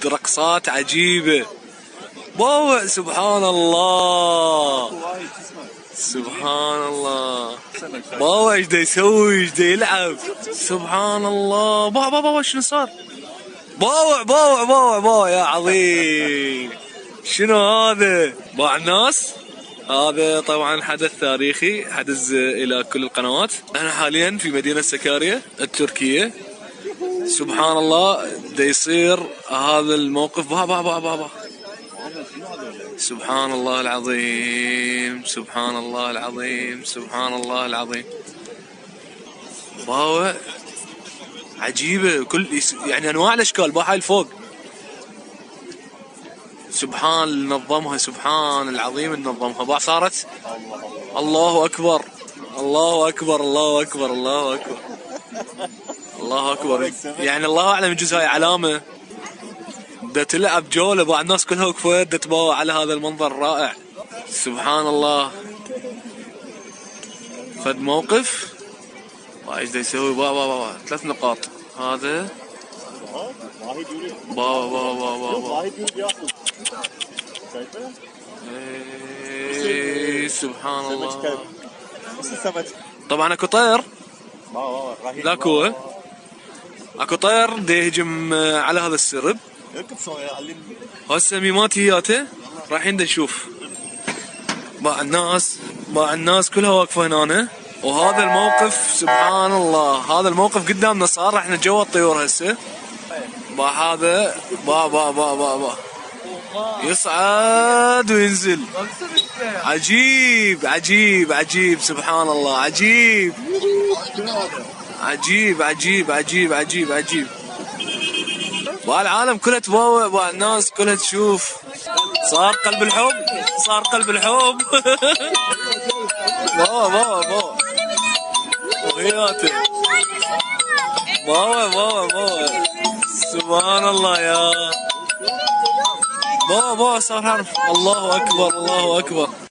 رقصات عجيبة. باوع سبحان الله سبحان الله. باوع ايش دا يسوي ايش دا يلعب سبحان الله. بابا شنو صار؟ باوع يا عظيم. شنو هذا؟ باع الناس. هذا طبعا حدث تاريخي حدث الى كل القنوات. احنا حاليا في مدينة سكاريا التركية. سبحان الله دا يصير هذا الموقف. بابا سبحان الله العظيم سبحان الله العظيم سبحان الله العظيم. باوع عجيبة كل يعني انواع الاشكال. باحي الفوق سبحان نظمها سبحان العظيم نظمها. باع صارت الله اكبر الله اكبر الله اكبر الله اكبر الله اكبر. يعني الله اعلم يجوز هاي علامة دا تلعب جولة. باع الناس كلها وقفت دا تباوع على هذا المنظر الرائع. سبحان الله فد موقف. ايش دا يسوي؟ بابا 3 نقاط. هذا بابا سبحان الله. طبعا اكو طير لاكو اكو طير دا يهجم على هذا السرب. هسه ميمات هياته رايحين دا نشوف. باع الناس كلها واقفه هنا. وهذا الموقف سبحان الله هذا الموقف قدامنا صار. احنا جوا الطيور هسه. باع هذا با يصعد وينزل. عجيب عجيب عجيب سبحان الله عجيب عجيب عجيب عجيب عجيب عجيب. والعالم كلها تباوع. والناس كلها تشوف. صار قلب الحب صار قلب الحب. بابا وهياته بابا سبحان الله يا بابا صار حرف. الله اكبر الله اكبر.